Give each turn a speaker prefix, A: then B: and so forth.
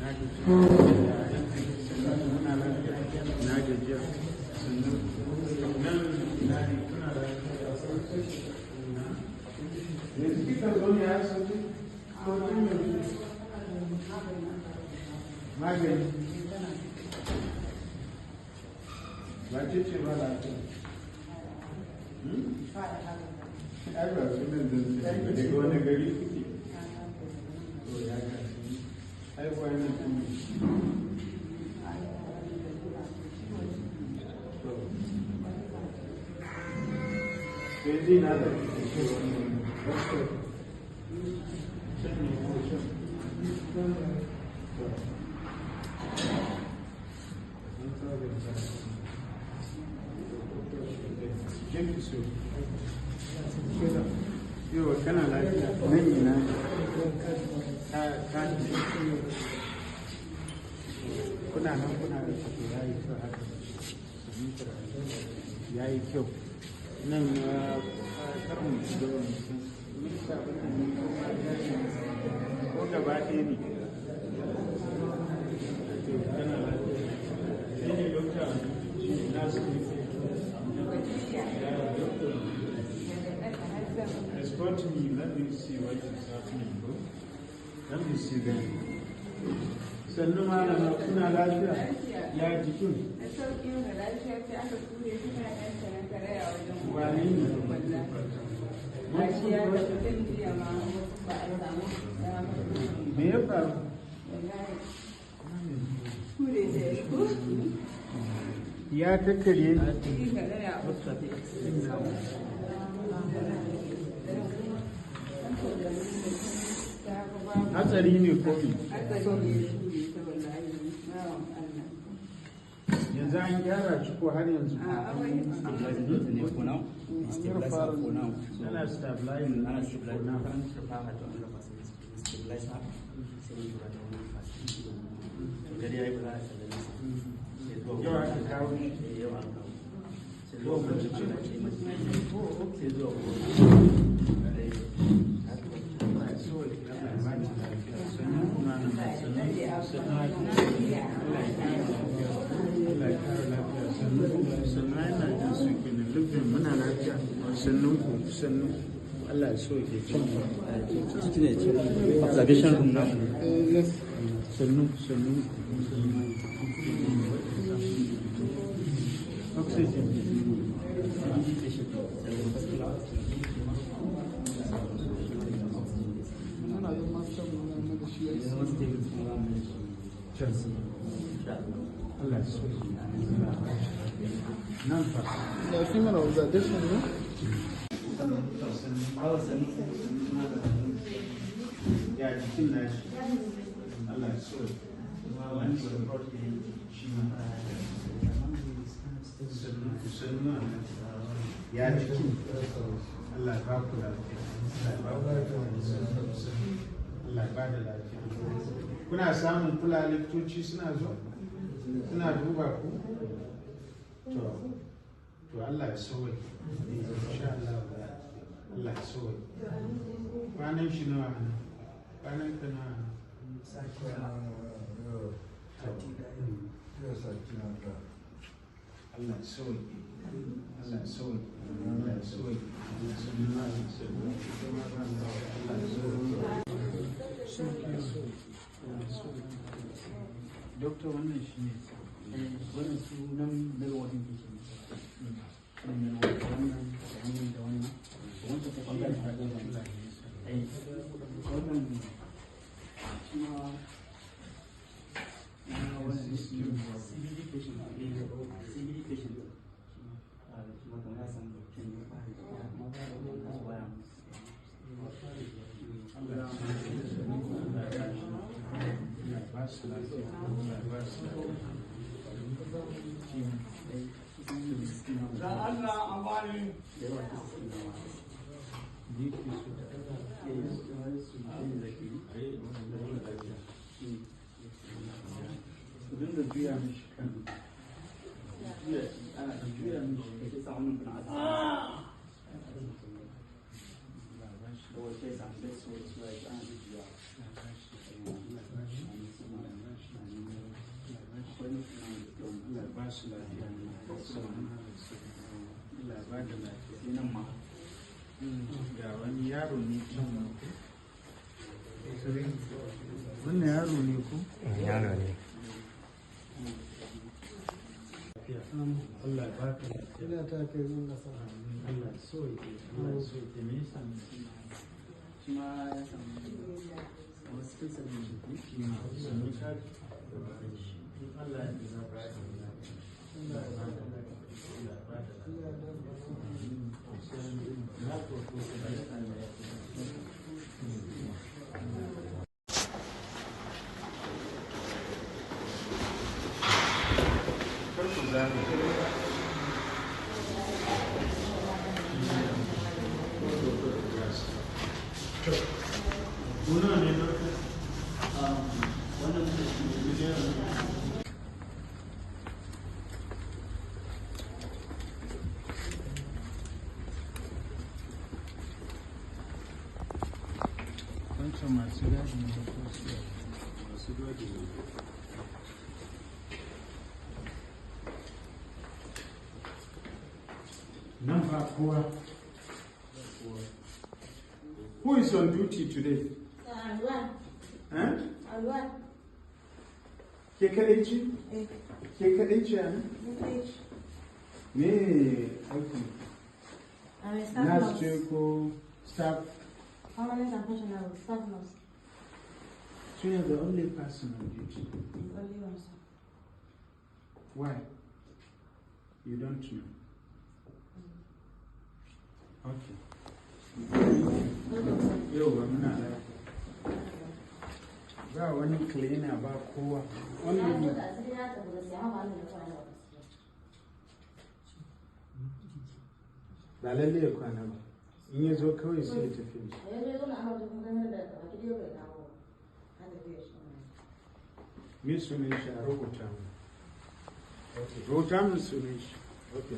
A: Na gaji. Sannu, muna lafiya. Na gajiya. Sannu. Nan ina ne? Kuna lafiya? Yanzu kika zo ne asibiti? Ko tun yanzu? Magani. Wace ce ba lafiya? Ai ba sunan zan sani ba. Daga wani gari kuke? To ya gashi. Haihuwa ne kuma. To. Sai zai na da kike ce wannan. Can ne ko can? To. An tsaga ta. Je ki so. Yau kana lafiya? Nan ina ne? Ka kuna nan kuna da to ya yi kyau haka. Ya yi kyau. Nan kar mu ci gaba mu san. Minista abin nan ne ko mata ne ko gaba ɗaya ne. To kana lafiya. Kai ne dokta nasu ne. Yeah, doctor. Escort me, let me see what is happening, bro. Let me see them. Sannu malama, kuna lafiya? Ya jikin?
B: Da sauƙi da lafiya sai aka ture suna ɗan sanan karaya wajen.
A: Wane ne?
B: Lafiya da mutum jiya ma ba a samu damar.
A: Me ya faru?
B: Wallahi. Ture da ya ko?
A: Ya kakkarye?
B: Shi karaya.
A: Hatsari ne ko me?
B: Hatsari ne ya ture ta wallahi. Bawan Allah.
A: Yanzu an gyara shi ko har yanzu?
B: A'a, wai.
C: Ne for now. Stabilize her for now. So,
A: Ana stabilizing
C: ana
A: for
C: stabilize
A: now.
C: kan rufa her to another facility. Stabilize her. Sai mun tura ta wani facility. To dare yayi ba za a sallame sa. Sai zuwa
A: Yau aka kawo shi?
C: Eh, yau an kawo. Sai zuwa
A: Mace ce?
C: gobe. Eh, mace ce. Sai zuwa gobe. Eh,
A: Allah ya sauke, Allah ya ba ki lafiya. Sannu malama, sannu, sannu. Allah ya kara lafiya. Allah ya kara lafiya. Sannu, sannu yana jin su kenan. Lubin muna lafiya. Sannun ku, sannu. Allah ya sauke can.
C: Ciki ne observation room namu.
A: Sannu, sannu, sannu. Oxygen.
C: Patient. Vascular oxygen.
D: Ana yin master na da shi ya
C: Ya zama stable kuma za mu yi shi.
A: Can.
C: Insha Allah.
A: Allah ya sauke. Allah ya ba shi lafiya. Nan fa.
D: Ya fi mana observation ne?
A: Ya jikin nashi. Allah ya sauke. Wani support ne shi ma. Sannu, sannu. Ya jikin. Allah ya ba ku lafiya. Allah ya ba ku lafiya. Sannu, sannu. Allah ya ba da lafiya. Kuna samun kula likitoci suna zuwa? Suna duba ku? To, to Allah ya sauke. Insha Allah Allah ya sauke. Kwanan shi nawa ne? Kwanan ka nawa ne? To. Allah ya sauke. Allah ya sauke. Allah ya sauke. Sannu malam, sannu. Allah ya sauke. Allah ya sauke. Doctor, wannan shi ne.
C: Wannan sunan male ward din patient ne. Wannan male ward, wannan da wannan da wannan. Wancan ko bangaren hangover ne. Eh, wannan shi ma na wannan CBD patient ne. CBD patient. Shi ma kamar ya samu pain ne ba ya waya.
A: Allah ya sauke. Allah ya ba shi lafiya. Allah ya ba su lafiya. Allah ya ba su lafiya.
C: Da
E: Allah a bani.
C: Da yawa cases ɗin nawa.
A: Ni ke so.
C: Eh, su ne da ke yi.
A: Ku dinga juya mishi kan.
C: Juya shi, ana
A: Juya mishi.
C: kai sai sa wannan kuna asibiti.
A: Allah ya ba shi.
C: Da wasu ya samu bed sore su ya ana jujjuya.
A: Allah ya ba shi. Allah ya ba shi. Allah ya ba shi. Allah ba su lafiya. Allah ba da lafiya.
C: Sai nan ma.
A: Ga wani yaro ne can ma ko? Wannan yaro ne ko?
E: Yaro ne.
A: Lafiya. Allah ya baka lafiya.
D: Ina ta kai zuwa kasa.
A: Amin. Allah ya so yake. Allah ya so yake. Me yasa ne?
C: Shi ma ya samu wasu kinsa ne.
A: Sannu ka in Allah ya za ka samu lafiya. Allah ya ba da lafiya. Allah ya ba da lafiya. Na ko ko Kar ku zame. Kuna ne dokta?
C: Wannan mutum
A: Wancan masu gadi ne ko su masu gadi ne. Nan ba kowa. Who is on duty today?
B: Alwan.
A: Eh?
B: Alwan.
A: Ke kaɗai ce?
B: Eh,
A: Ke kaɗai ce a nan?
B: ni kai ce.
A: Me aiki?
B: I'm a staff
A: Nurse ce
B: nurse.
A: ko staff?
B: Permanent and pensionable staff nurse.
A: So you're the only person on duty.
B: The only one, sir.
A: Why? You don't know. Okay.
B: Welcome, sir.
A: Yau muna lafiya. Ba wani cleaner, ba kowa.
B: Na zo da asiri na tafi gaskiya, amma ba ni da kwana ba gaskiya.
A: Ba lalle ya kwana ba. In ya zo kawai sai ya tafi.
B: Da ya zo ya zauna a hau kuma ganin da gaba ki dai bai dawo ba. Na tafi ya shi.
A: Me sunan shi a rubuta mu. Rubuta mun sunan shi. Okay.